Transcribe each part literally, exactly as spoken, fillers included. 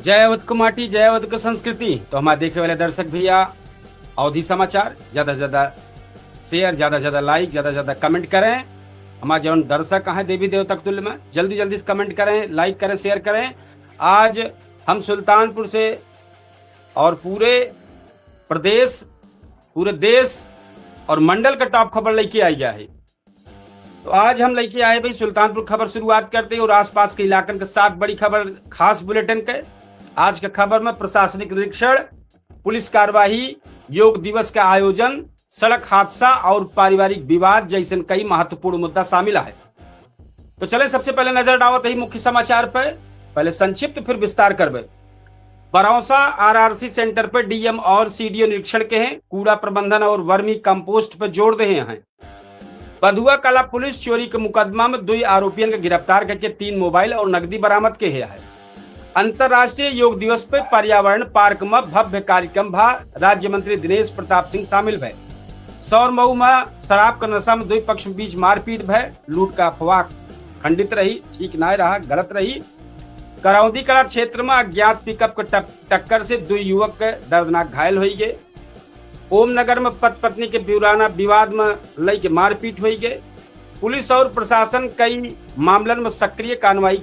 जय अवध क माटी, जय अवध क संस्कृति। तो हमारे देखे वाले दर्शक भैया, अवधी समाचार ज्यादा से ज्यादा share, ज्यादा से ज्यादा like, ज्यादा से ज्यादा comment करें। हमारे जौन दर्शक हैं देवी देवता के तुल्य में, जल्दी जल्दी से comment करें, like करें, share करें। आज हम सुल्तानपुर से और पूरे प्रदेश, पूरे देश और मंडल का top खबर लेके आइ गया है। तो आज हम लेके आए भाई सुल्तानपुर खबर। शुरुआत करते हैं और आसपास के इलाकन के सात बड़ी खबर खास bulletin के। आज के खबर में प्रशासनिक निरीक्षण, पुलिस कार्यवाही, योग दिवस का आयोजन, सड़क हादसा और पारिवारिक विवाद जैसन कई महत्वपूर्ण मुद्दा शामिल है। तो चले सबसे पहले नजर डावत ही मुख्य समाचार पर। पहले संक्षिप्त फिर विस्तार करबे। बरौसा आरआरसी center पर डीएम और सीडीओ निरीक्षण के हैं, कूड़ा प्रबंधन और वर्मी कंपोस्ट पर जोर देहे हैं। बधुआ कला पुलिस चोरी के मुकदमा में दुई आरोपियन के गिरफ्तार करके तीन मोबाइल और नकदी बरामद के है। अंतर्राष्ट्रीय योग दिवस पे पर्यावरण पार्क में भव्य कार्यक्रम भा, राज्य मंत्री दिनेश प्रताप सिंह शामिल भए। सौरमऊ में शराब के नशा में दुई पक्ष के बीच मारपीट भए, लूट का अफवाह खंडित रही, ठीक नाय रहा, गलत रही। करौंदी कला क्षेत्र में अज्ञात पिकअप के टप-, टक्कर से दुई युवक के दर्दनाक घायल होई गए। ओम नगर में पति पत्नी के पुराना विवाद में लइके मारपीट होई गए। पुलिस और प्रशासन कई मामलन में सक्रिय कार्रवाई,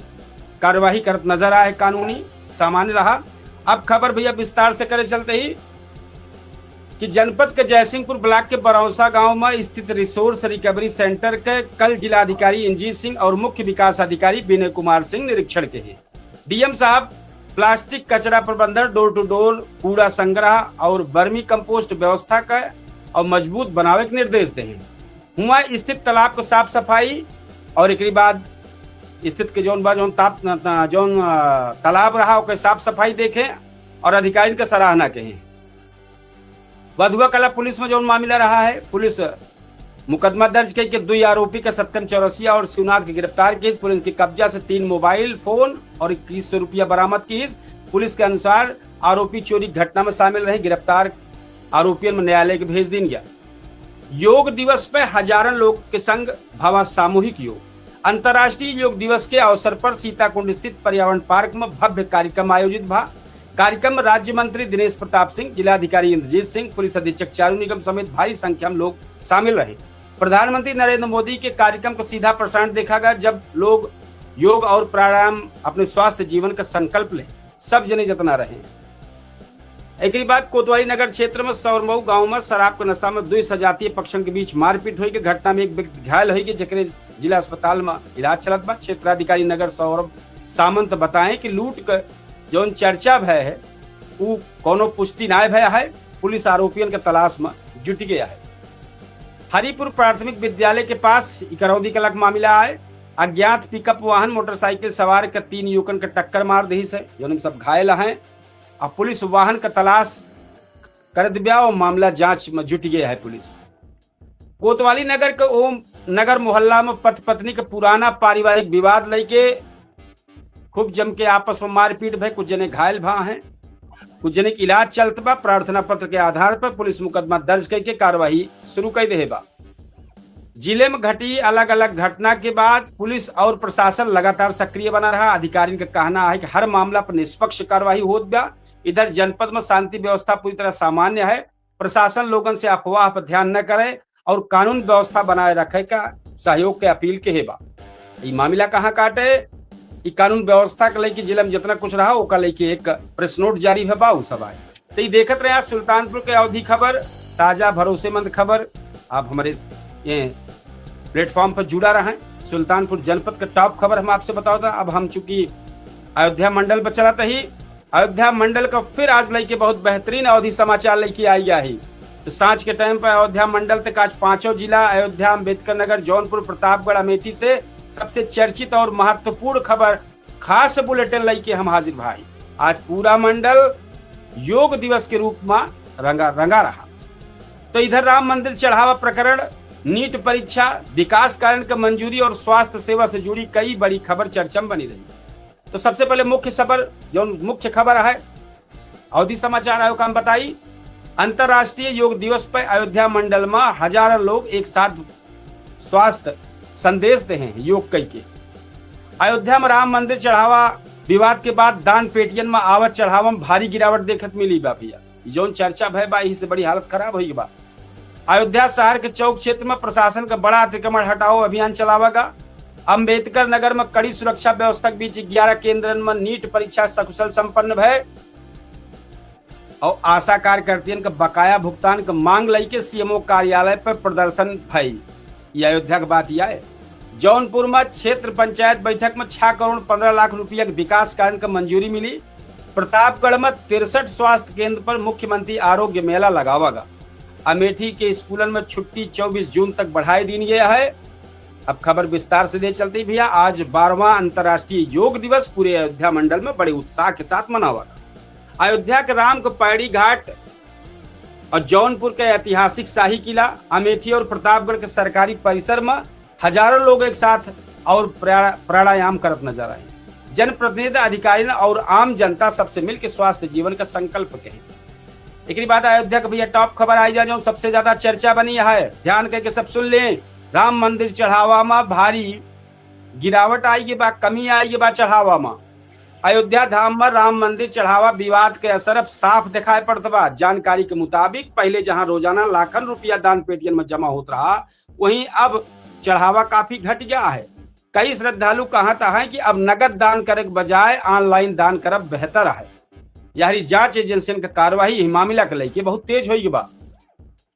कार्यवाही करत नजर आए, कानूनी सामान्य रहा। अब खबर भैया विस्तार से करे चलते ही कि जनपद के जयसिंहपुर ब्लॉक के बरौसा गांव में स्थित रिसोर्स रिकवरी सेंटर के कल जिलाधिकारी इंजीत सिंह और मुख्य विकास अधिकारी विनय कुमार सिंह निरीक्षण के हैं। डीएम साहब प्लास्टिक कचरा प्रबंधन, डोर टू डोर कूड़ा संग्रह और वर्मी कंपोस्ट व्यवस्था का और मजबूत बनावे के निर्देश देहे। हुआ स्थित तालाब को साफ सफाई और एकरी बाद स्थित के जौन बा, जौन ताप-, जौन, अ, तालाब रहा, ओकर साफ सफाई देखे और अधिकारिन के सराहना के हैं। बधुआ कला पुलिस में जौन मामला रहा है, पुलिस मुकदमा दर्ज कई के दुई आरोपी के सत्यम चौरसिया और शिवनाथ के गिरफ्तार कीस। पुलिस के कब्जा से तीन मोबाइल फोन और इक्कीस सौ रुपया बरामद कीस। पुलिस के अनुसार आरोपी चोरी घटना में शामिल रहे। गिरफ्तार आरोपियन में न्यायालय के भेज दीन गया। योग दिवस पे हजारन लोग के संग भवा सामूहिक योग। अंतर्राष्ट्रीय योग दिवस के अवसर पर सीताकुंड स्थित पर्यावरण पार्क में भव्य कार्यक्रम आयोजित भा। कार्यक्रम में राज्य मंत्री दिनेश प्रताप सिंह, जिलाधिकारी इंद्रजीत सिंह, पुलिस अधीक्षक चारू निगम समेत भारी संख्या में लोग शामिल रहे। प्रधानमंत्री नरेंद्र मोदी के कार्यक्रम का सीधा प्रसारण देखा गया, जब लोग योग और प्राणायाम अपने स्वास्थ्य जीवन का संकल्प ले, सब जने जतना रहे। एकरी बाद कोतवाली नगर क्षेत्र में सौरमऊ गांव में शराब के नशा में दुई सजातीय पक्षन के बीच मारपीट होई के घटना में एक व्यक्ति घायल होई के, जेकरे जिला अस्पताल में इलाज चलत बा। क्षेत्राधिकारी नगर सौरभ सामंत बताएं कि लूट के जौन चर्चा भय है, उ कौनो पुष्टि नाय भय है। पुलिस आरोपियन के तलाश में जुट गया है। हरिपुर प्राथमिक विद्यालय के पास इकरौंदी कला के मामला आए। अज्ञात पिकअप वाहन मोटरसाइकिल सवार के तीन युवकन के टक्कर मार दही से, जौन सब घायल हैं। अब पुलिस वाहन का तलाश करत बा और मामला जांच में जुट गया है पुलिस। कोतवाली नगर के ओम नगर मोहल्ला में पति पत्नी के पुराना पारिवारिक विवाद लेके खूब जम के आपस में मारपीट भय, कुछ जने घायल भा हैं, कुछ जने के इलाज चलत बा। प्रार्थना पत्र के आधार पर पुलिस मुकदमा दर्ज करके कार्यवाही शुरू कर दे बा। जिले में घटी अलग-अलग घटना के बाद पुलिस और प्रशासन लगातार सक्रिय बना रहा। अधिकारियों का कहना है कि हर मामला पर निष्पक्ष कार्रवाई होत बा। इधर जनपद में शांति व्यवस्था पूरी तरह सामान्य है। प्रशासन लोगन से अफवाह पर ध्यान न करे और कानून व्यवस्था बनाए रखे का सहयोग के अपील के हे बा। ई मामला कहाँ काटे, ई कानून व्यवस्था के लेके जिले में जितना कुछ रहा, ओका लेके एक प्रेस नोट जारी भे बा, उ सब आए। तो ई देखत रहे आज सुल्तानपुर के अवधी खबर, ताजा भरोसेमंद खबर। आप हमारे ये प्लेटफॉर्म पर जुड़ा रहें। सुल्तानपुर जनपद का टॉप खबर हम आपसे बताओ था। अब हम चूंकि अयोध्या मंडल पर चलत ही, अयोध्या मंडल का फिर आज लेके बहुत बेहतरीन अवधी समाचार लेके आई गया है। तो सांझ के टाइम पर अयोध्या मंडल तक आज पांचों जिला, अयोध्या, अंबेडकर नगर, जौनपुर, प्रतापगढ़, अमेठी से सबसे चर्चित और महत्वपूर्ण खबर खास बुलेटिन लेके हम हाजिर भाई। आज पूरा मंडल योग दिवस के रूप में रंगा रंगा रहा। तो इधर राम मंदिर चढ़ावा प्रकरण, नीट परीक्षा, विकास कार्य के मंजूरी और स्वास्थ्य सेवा से जुड़ी कई बड़ी खबर चर्चा में बनी रही। तो सबसे पहले मुख्य खबर, जो मुख्य खबर है अवधी समाचार आयोग का हम बताई, अंतर्राष्ट्रीय योग दिवस पर अयोध्या मंडल में हजारों लोग एक साथ स्वास्थ्य संदेश दे हैं योग कई के। अयोध्या में राम मंदिर चढ़ावा विवाद के बाद दान पेटियन में आवत चढ़ावा में भारी गिरावट देखत मिली बा भैया। ई जौन चर्चा भय बा, यही से बड़ी हालत खराब होई बा। अयोध्या शहर के चौक क्षेत्र में प्रशासन का बड़ा अतिक्रमण हटाओ अभियान चलावा गा। अम्बेडकर नगर में कड़ी सुरक्षा व्यवस्था के बीच ग्यारह केंद्रन में नीट परीक्षा सकुशल संपन्न भय और आशा कार्यकर्तियन के बकाया भुगतान के मांग लइके सीएमओ कार्यालय पर प्रदर्शन भइल। ये अयोध्या के बात यह है। जौनपुर में क्षेत्र पंचायत बैठक में छह करोड़ पन्द्रह लाख रुपया के विकास कार्य के मंजूरी मिली। प्रतापगढ़ में तिरसठ स्वास्थ्य केंद्र पर मुख्यमंत्री आरोग्य मेला लगावा गा। अमेठी के स्कूलन में छुट्टी चउबीस जून तक बढ़ाए दीन गया है। अब खबर विस्तार से दे चलती भैया, आज बारहवाँ अंतर्राष्ट्रीय योग दिवस पूरे अयोध्या मंडल में बड़े उत्साह के साथ मनावा गा। अयोध्या के राम के पैड़ी घाट और जौनपुर के ऐतिहासिक शाही किला, अमेठी और प्रतापगढ़ के सरकारी परिसर में हजारों लोग एक साथ और प्राणा-, प्राणायाम करत नजर आए। जनप्रतिनिधि, अधिकारियों और आम जनता सबसे मिलके स्वास्थ्य जीवन का संकल्प कहे। एकरी बाद अयोध्या के भैया टॉप खबर आई जा, जो सबसे ज्यादा चर्चा बनी है, ध्यान करके सब सुन लें। राम मंदिर चढ़ावा में भारी गिरावट आई बा, कमी आई बा चढ़ावा में। अयोध्या धाम में राम मंदिर चढ़ावा विवाद के असर अब साफ दिखाई पड़त बा। जानकारी के मुताबिक पहले जहां रोजाना लाखन रुपया दान पेटियन में जमा होत रहा, वहीं अब चढ़ावा काफी घट गया है। कई श्रद्धालु कहत हैं कि अब नगद दान करे के बजाय ऑनलाइन दान करब बेहतर है। यारी जांच एजेंसियन के कार्यवाही इस मामला के लेके बहुत तेज होई बा।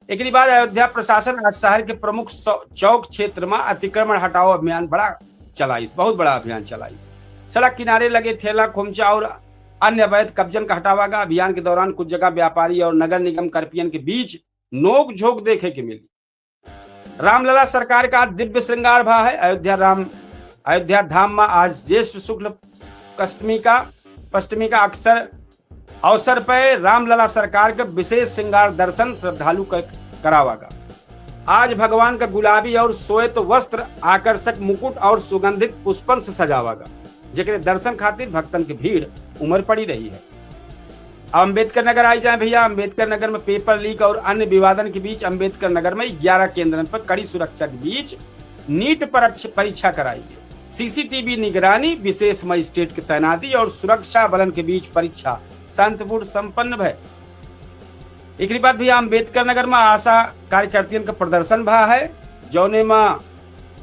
एकरी बाद अयोध्या प्रशासन आज शहर के प्रमुख सौ-, चौक क्षेत्र में अतिक्रमण हटाओ अभियान बड़ा चलाइस, बहुत बड़ा अभियान चलाइस। सड़क किनारे लगे ठेला, खोमचा और अन्य अवैध कब्जन का हटावा गा। अभियान के दौरान कुछ जगह व्यापारी और नगर निगम कर्मियन के बीच नोक झोंक देखे के मिली। रामलला सरकार का दिव्य श्रृंगार भा है। अयोध्या राम, अयोध्या धाम में आज ज्येष्ठ शुक्ल अष्टमी का, अष्टमी का अक्सर अवसर पे रामलला सरकार के विशेष श्रृंगार दर्शन श्रद्धालु के करावा गा। आज भगवान का गुलाबी और श्वेत वस्त्र, आकर्षक मुकुट और सुगंधित पुष्पन से सजावा गा, जेकरे दर्शन खातिर भक्तन के भीड़ उमड़ पड़ी रही है। अब अम्बेडकर नगर आई जाए भैया, अम्बेडकर नगर में पेपर लीक और अन्य विवादन के बीच अम्बेडकर नगर में ग्यारह केंद्रन पर कड़ी सुरक्षा के बीच नीट परीक्ष-, परीक्षा कराई गई। सीसीटीवी निगरानी, विशेष मजिस्ट्रेट की तैनाती और सुरक्षा बलन के बीच परीक्षा शांतिपूर्ण संपन्न भय। एकरी बाद भैया अम्बेडकर नगर में आशा कार्यकर्तियन का प्रदर्शन भा है, जौने में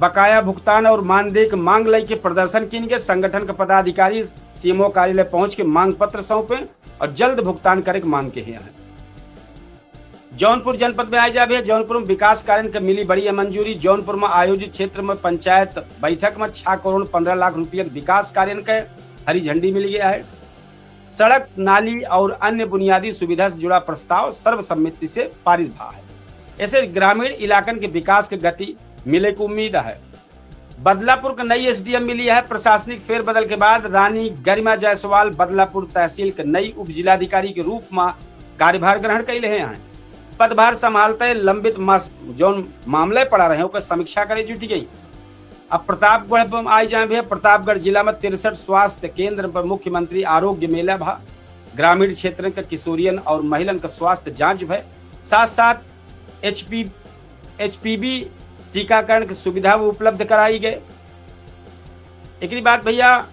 बकाया भुगतान और मानदेय के मांग लइके प्रदर्शन किन के संगठन के पदाधिकारी सीएमओ कार्यालय पहुंच के मांग पत्र सौंपे और जल्द भुगतान करे के मांग के हैं। जौनपुर जनपद में आए जाबे, जौनपुर में विकास कार्य के मिली बड़ी मंजूरी। जौनपुर में आयोजित क्षेत्र में पंचायत बैठक में छह करोड़ पन्द्रह लाख रुपया के विकास कार्य के हरी झंडी मिल गया है। सड़क, नाली और अन्य बुनियादी सुविधा से जुड़ा प्रस्ताव सर्वसम्मति से पारित भा है। ऐसे ग्रामीण इलाकन के विकास के गति मिले की उम्मीद है। बदलापुर के नई एसडीएम मिली है। प्रशासनिक फेरबदल के बाद रानी गरिमा जायसवाल बदलापुर तहसील के नई उप जिलाधिकारी के रूप में कार्यभार ग्रहण कैले हैं। पदभार संभालते लंबित मास-, जौन मामले पड़ा रहे, ओकर समीक्षा करे जुट गई। अब प्रतापगढ़ पर आई जाए भैया, प्रतापगढ़ जिला में तिरसठ स्वास्थ्य केंद्र पर मुख्यमंत्री आरोग्य मेला भा। ग्रामीण क्षेत्र के किशोरियन और महिलन का स्वास्थ्य जांच भय, साथ साथ एचपी, एचपीवी टीकाकरण की सुविधा भी उपलब्ध कराई गए। एकरी बाद भैया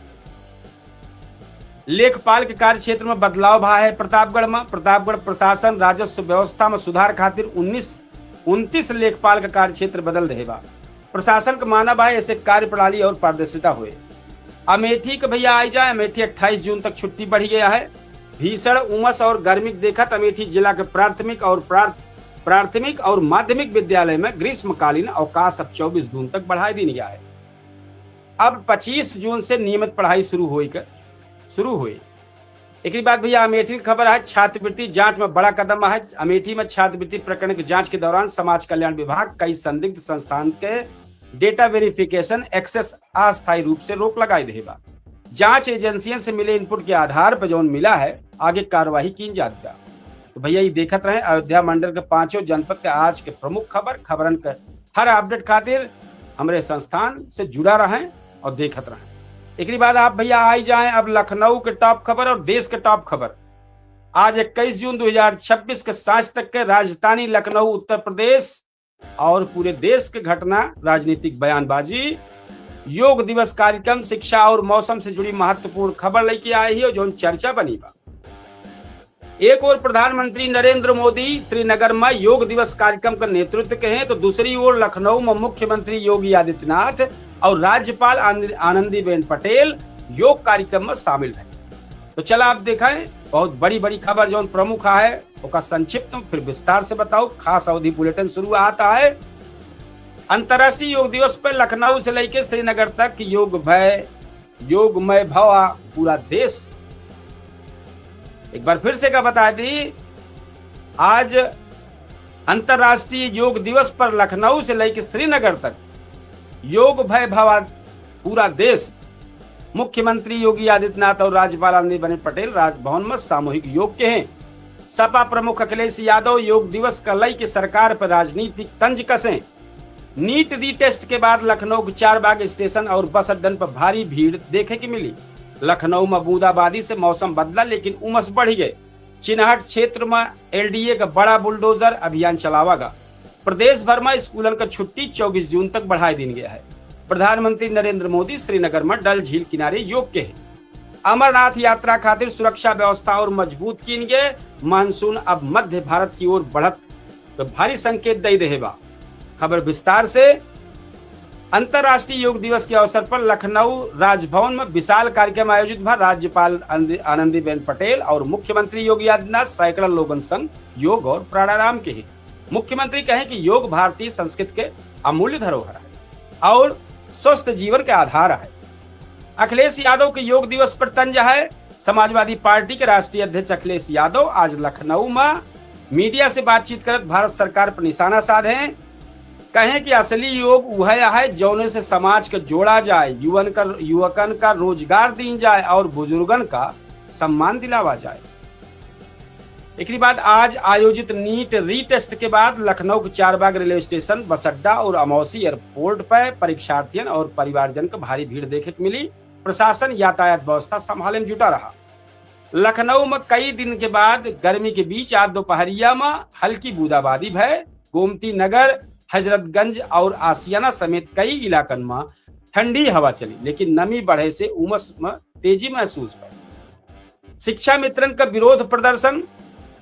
लेखपाल के कार्य क्षेत्र में बदलाव भा है प्रतापगढ़ में। प्रतापगढ़ प्रशासन राजस्व व्यवस्था में सुधार खातिर उन्नीस, उनतीस लेखपाल का कार्य क्षेत्र बदल देहे बा। प्रशासन के मानब है ऐसे कार्यप्रणाली और पारदर्शिता होए। अमेठी के भैया आई जाए, अमेठी अट्ठाईस जून तक छुट्टी बढ़ी गया है। भीषण उमस और गर्मी के देखत अमेठी जिला के प्राथमिक और प्रार-, प्राथमिक और माध्यमिक विद्यालय में ग्रीष्मकालीन अवकाश अब चउबीस जून तक बढ़ाए दीन गया है। अब पच्चीस जून से नियमित पढ़ाई शुरू होई के, शुरू होई। एकरी बाद भैया अमेठी की खबर है, छात्रवृत्ति जांच में बड़ा कदम है। अमेठी में छात्रवृत्ति प्रकरण की जांच के दौरान समाज कल्याण विभाग कई संदिग्ध संस्थान के डेटा वेरिफिकेशन एक्सेस अस्थायी रूप से रोक लगाई देहे बा। जांच एजेंसियन से मिले इनपुट के आधार पर जौन मिला है, आगे कार्यवाही कीन जात बा। तो भैया, ये देखत रहे अयोध्या मंडल के पांचों जनपद के आज के प्रमुख खबर। खबरन के हर अपडेट खातिर हमरे संस्थान से जुड़ा रहें और देखत रहें। एकरी बाद आप भैया आई जाएं अब लखनऊ के टॉप खबर और देश के टॉप खबर। आज इक्कीस जून दो हज़ार छब्बीस के सांझ तक के राजधानी लखनऊ, उत्तर प्रदेश और पूरे देश के घटना, राजनीतिक बयानबाजी, योग दिवस कार्यक्रम, शिक्षा और मौसम से जुड़ी महत्वपूर्ण खबर लेके आए ही और जौन चर्चा बनी बा। एक ओर प्रधानमंत्री नरेंद्र मोदी श्रीनगर में योग दिवस कार्यक्रम का नेतृत्व के हैं, तो दूसरी ओर लखनऊ में मुख्यमंत्री योगी आदित्यनाथ और राज्यपाल आनंद-, आनंदीबेन पटेल योग कार्यक्रम में शामिल हैं। तो चला आप देखें, बहुत बड़ी बड़ी खबर जौन प्रमुख है, ओका संक्षिप्त में फिर विस्तार से बताओ। खास अवधि बुलेटिन शुरू आता है। अंतर्राष्ट्रीय योग दिवस पर लखनऊ से लेके श्रीनगर तक योग भय, योगमय भवा पूरा देश। एक बार फिर से का बता दी, आज अंतर्राष्ट्रीय योग दिवस पर लखनऊ से लेके श्रीनगर तक योग भय भवा पूरा देश। मुख्यमंत्री योगी आदित्यनाथ और राज्यपाल आनंदीबेन पटेल राजभवन में सामूहिक योग के हैं। सपा प्रमुख अखिलेश यादव योग दिवस का लेके सरकार पर राजनीतिक तंज कसे। नीट रीटेस्ट के बाद लखनऊ के चारबाग स्टेशन और बस अड्डन पर भारी भीड़ देखे के मिली। लखनऊ में बूंदाबांदी से मौसम बदला, लेकिन उमस बढ़ गए। चिनहट क्षेत्र में एलडीए का बड़ा बुलडोजर अभियान चलावा गा। प्रदेश भर में स्कूलन का छुट्टी चउबीस जून तक बढ़ाए दीन गया है। प्रधानमंत्री नरेंद्र मोदी श्रीनगर में डल झील किनारे योग के हैं। अमरनाथ यात्रा खातिर सुरक्षा व्यवस्था और मजबूत कीन गए। मानसून अब मध्य भारत की ओर बढ़त तो भारी संकेत दे देहे बा। खबर विस्तार से। अंतर्राष्ट्रीय योग दिवस के अवसर पर लखनऊ राजभवन में विशाल कार्यक्रम आयोजित भा। राज्यपाल आनंदी-, आनंदीबेन पटेल और मुख्यमंत्री योगी आदित्यनाथ सैकड़न लोगन संग योग और प्राणायाम के हैं। मुख्यमंत्री कहे कि योग भारतीय संस्कृति के अमूल्य धरोहर है और स्वस्थ जीवन के आधार है। अखिलेश यादव के योग दिवस पर तंज है। समाजवादी पार्टी के राष्ट्रीय अध्यक्ष अखिलेश यादव आज लखनऊ में मीडिया से बातचीत करत भारत सरकार पर निशाना साधे। कहे कि असली योग उहै है, जौने से समाज के जोड़ा जाए, युवन का, युवकन का रोजगार दीन जाए और बुजुर्गन का सम्मान दिलावा जाए। एकरी बाद आज आयोजित नीट रीटेस्ट के बाद लखनऊ के चारबाग रेलवे स्टेशन, बस अड्डा और अमौसी एयरपोर्ट पर परीक्षार्थियन और परिवारजन के भारी भीड़ देखे के मिली। प्रशासन यातायात व्यवस्था संभाले में जुटा रहा। लखनऊ में कई दिन के बाद गर्मी के बीच आज दोपहरिया में हल्की बूंदाबांदी भय। गोमती नगर, हजरतगंज और आशियाना समेत कई इलाकन में ठंडी हवा चली, लेकिन नमी बढ़े से उमस में तेजी महसूस भय। शिक्षा मित्रन का विरोध प्रदर्शन।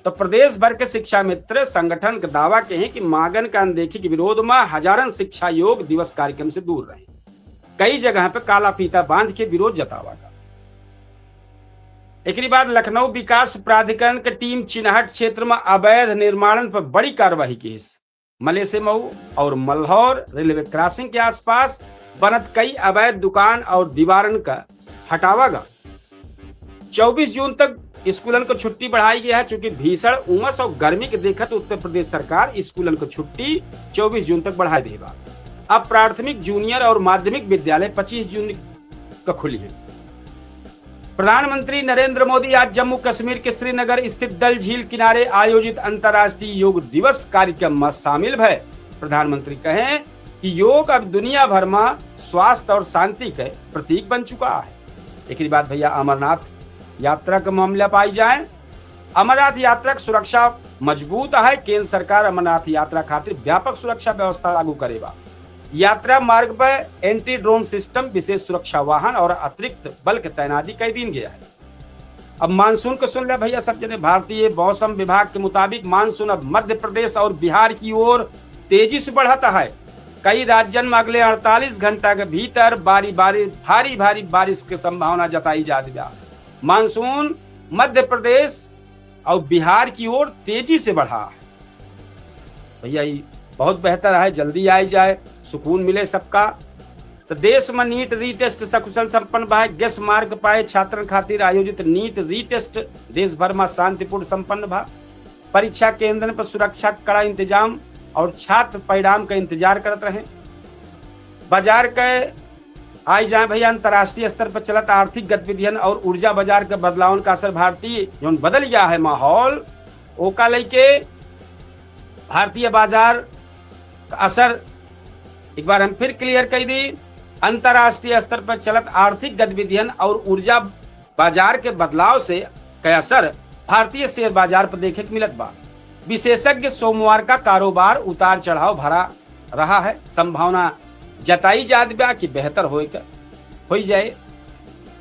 तो प्रदेश भर के शिक्षा मित्र संगठन का दावा के हैं कि मांगन का अनदेखी के विरोध में हजारन शिक्षा योग दिवस कार्यक्रम से दूर रहे। कई जगह पे काला फीता बांध के विरोध जतावा गा। एकरी बाद लखनऊ विकास प्राधिकरण के टीम चिनहट क्षेत्र में अवैध निर्माणन पर बड़ी कार्रवाई कीस। मलेसे मऊ और मल्हौर रेलवे क्रॉसिंग के आसपास बनत कई अवैध दुकान और दीवारन का हटावा गा। चउबीस जून तक स्कूलन को छुट्टी बढ़ाई गई है, चूंकि भीषण उमस और गर्मी के देखत उत्तर प्रदेश सरकार स्कूलन को छुट्टी चउबीस जून तक बढ़ाई देबा। अब प्राथमिक, जूनियर और माध्यमिक विद्यालय पच्चीस जून का खुली है। प्रधानमंत्री नरेंद्र मोदी आज जम्मू कश्मीर के श्रीनगर स्थित डल झील किनारे आयोजित अंतर्राष्ट्रीय योग दिवस कार्यक्रम में शामिल भय। प्रधानमंत्री कहे कि योग अब दुनिया भर में स्वास्थ्य और शांति के प्रतीक बन चुका है। एकरी बाद भैया अमरनाथ यात्रा के मामला पाई जाए। अमरनाथ यात्रा के सुरक्षा मजबूत है। केंद्र सरकार अमरनाथ यात्रा खातिर व्यापक सुरक्षा व्यवस्था लागू करे बा। यात्रा मार्ग पर एंटी ड्रोन सिस्टम, विशेष सुरक्षा वाहन और अतिरिक्त बल के तैनाती कई दीन गया है। अब मानसून को सुन ले भैया सब जने। भारतीय मौसम विभाग के मुताबिक मानसून अब मध्य प्रदेश और बिहार की ओर तेजी से बढ़ता है। कई राज्यन में अगले अड़तालीस घंटा के भीतर बारी बारी भारी भारी बारिश के संभावना जताई जात बा। मानसून मध्य प्रदेश और बिहार की ओर तेजी से बढ़ा है। भैया, ई बहुत बेहतर है, जल्दी आई जाए, सुकून मिले सबका। तो देश में नीट रीटेस्ट सकुशल संपन्न भा। गेस मार्क पाए छात्रन खातिर आयोजित नीट रीटेस्ट देश भर में शांतिपूर्ण संपन्न भा। परीक्षा केंद्रन पर सुरक्षा के कड़ा इंतजाम और छात्र परिणाम का इंतजार करत रहे। बाजार के आई जाए भैया, अंतर्राष्ट्रीय स्तर पर चलत आर्थिक गतिविधियन और ऊर्जा बाजार के बदलावन का असर भारतीय, जौन बदल गया है माहौल, ओका लेके भारतीय बाजार का असर एक बार हम फिर क्लियर कर दी। अंतर्राष्ट्रीय स्तर पर चलत आर्थिक गतिविधियन और ऊर्जा बाजार के बदलाव से का असर भारतीय शेयर बाजार पर देखे के मिलत बा। विशेषज्ञ सोमवार का कारोबार उतार चढ़ाव भरा रहा है, संभावना जताई जात बा कि बेहतर होए का, होई जाए।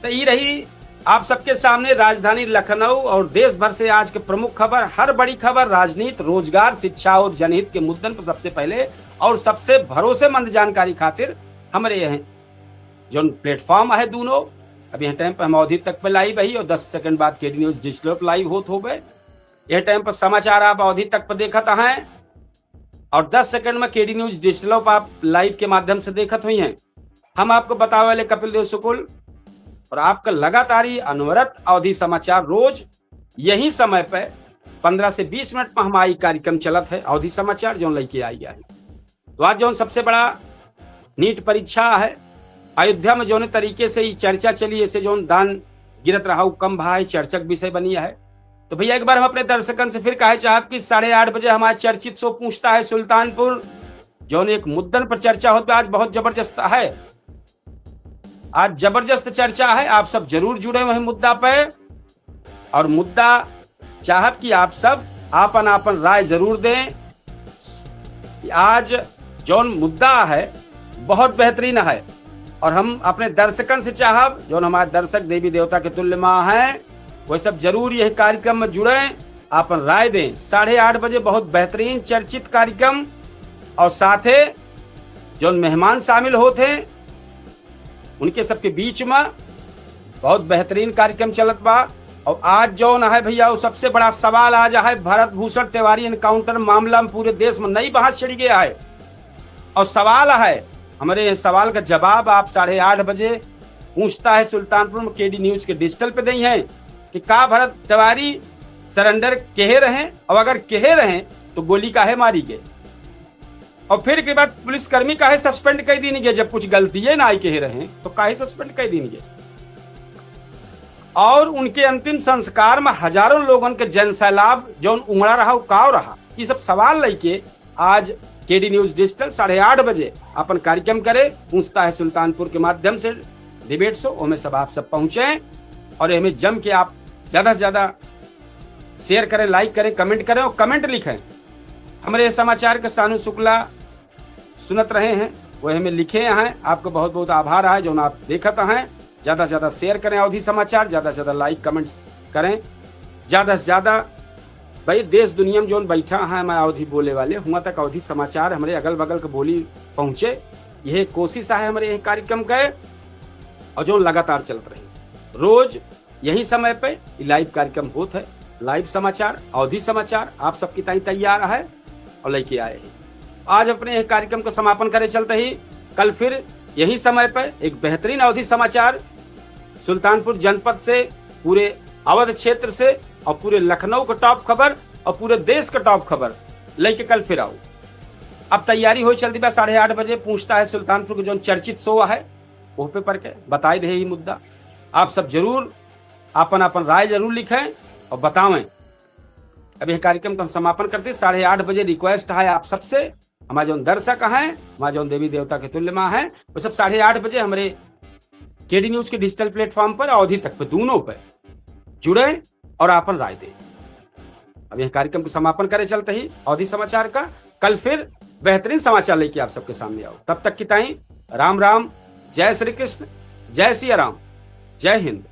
तो ई रही आप सबके सामने राजधानी लखनऊ और देश भर से आज के प्रमुख खबर। हर बड़ी खबर, राजनीति, रोजगार, शिक्षा और जनहित के मुद्दन पर सबसे पहले और सबसे भरोसेमंद जानकारी खातिर हमरे यह जौन platform है दोनों, अब यह time पर हम अवधी तक पे live है और दस second बाद केडी न्यूज डिजिटल पर live होत होबे। यह time पर समाचार आप अवधी तक पर देखत हैं और दस second में केडी न्यूज डिजिटल पर आप live के माध्यम से देखत हुई हैं। हम आपको बतावे वाले कपिल देव शुक्ल और आपका लगातार ही अनवरत अवधी समाचार रोज यही समय पे पन्द्रह से बीस मिनट में हमारी कार्यक्रम चलत है अवधी समाचार जौन लइके आई है। तो आज जौन सबसे बड़ा नीट परीक्षा है, अयोध्या में जौन तरीके से ई चर्चा चली, ऐसे जौन दान गिरत रहा, उ कम भा है, चर्चा के विषय बनी है। तो भैया, एक बार हम अपने दर्शकन से फिर कहे चाहब कि साढ़े आठ बजे हमारा चर्चित शो पूछता है सुल्तानपुर, जौन एक मुद्दन पर चर्चा होत बा, आज बहुत जबरदस्त है, आज जबरदस्त चर्चा है, आप सब जरूर जुड़े वही मुद्दा पे। और मुद्दा चाहब कि आप सब आपन आपन राय जरूर दें कि आज जौन मुद्दा है बहुत बेहतरीन है। और हम अपने दर्शकन से चाहब, जौन हमारे दर्शक देवी देवता के तुल्य माँ हैं, वह सब जरूर यह कार्यक्रम में जुड़ें, आपन राय दें। साढ़े आठ बजे बहुत बेहतरीन चर्चित कार्यक्रम और साथे जौन मेहमान शामिल होत हैं उनके सबके बीच में बहुत बेहतरीन कार्यक्रम चलत बा। और आज जौन है भैया, वो सबसे बड़ा सवाल आज है भरत भूषण तिवारी encounter मामला में पूरे देश में नई बहस छिड़ गया है। और सवाल है, हमारे सवाल का जवाब आप साढ़े आठ बजे पूछता है सुल्तानपुर में केडी न्यूज के डिजिटल पे दई हैं कि का भरत तिवारी surrender केहे रहे, और अगर केहे रहे तो गोली काहे मारी गए, और फिर के बाद पुलिसकर्मी काहे suspend कर दीन गए, जब कुछ गलतिये ना आई केहे रहे तो काहे suspend कर दीन गए। और उनके अंतिम संस्कार में हजारों लोगन के जनसैलाब जौन उमड़ा रहा, वो काव रहा, ये सब सवाल लइके आज केडी न्यूज डिजिटल साढ़े आठ बजे अपन कार्यक्रम करे, पूछता है सुल्तानपुर के माध्यम से debate show, ओमे सब आप सब पहुँचे और हमें जम के आप ज्यादा से ज्यादा share करें, like करें, comment करें और comment लिखें। हमरे ये समाचार के सानू शुक्ला सुनत रहे हैं, वह हमें लिखे हैं। आपको बहुत बहुत आभार है जौन आप देखत हैं। ज्यादा से ज्यादा share करें अवधी समाचार, ज्यादा से ज्यादा like comments करें, ज्यादा से ज्यादा भाई देश दुनिया में जौन बैठा है मैं अवधी बोले वाले, हुआ तक अवधी समाचार हमरे अगल बगल के बोली पहुँचे, यह कोशिश है हमरे यह कार्यक्रम का। और जौन लगातार चलत रही रोज यही समय पे ई live कार्यक्रम होत है। Live समाचार, अवधी समाचार आप सबकी ताई तैयार है और लेके आए हैं। आज अपने यह कार्यक्रम को समापन करे चलते ही कल फिर यही समय पे एक बेहतरीन अवधी समाचार सुल्तानपुर जनपद से, पूरे अवध क्षेत्र से और पूरे लखनऊ का top खबर और पूरे देश का top खबर लेके कल फिर आऊ। अब तैयारी हो चलती बा साढ़े आठ बजे पूछता है सुल्तानपुर के जौन चर्चित show है, वो पे पढ़ के बताई दे ही मुद्दा। आप सब जरूर आपन आपन राय जरूर लिखें और बतावें। अब यह कार्यक्रम का हम समापन करते हैं। साढ़े आठ बजे request है आप सबसे, हमारे जौन दर्शक हैं, हमारे जौन देवी देवता के तुल्य माँ हैं, वो सब साढ़े आठ बजे हमरे केडी न्यूज के डिजिटल platform पर अवधी तक पे दोनों पे जुड़े और आपन राय दें। अब यह कार्यक्रम के समापन करे चलते ही अवधी समाचार का, कल फिर बेहतरीन समाचार लेके आप सबके सामने आऊ। तब तक की ताई राम राम, जय श्री कृष्ण, जय सिया राम, जय हिंद।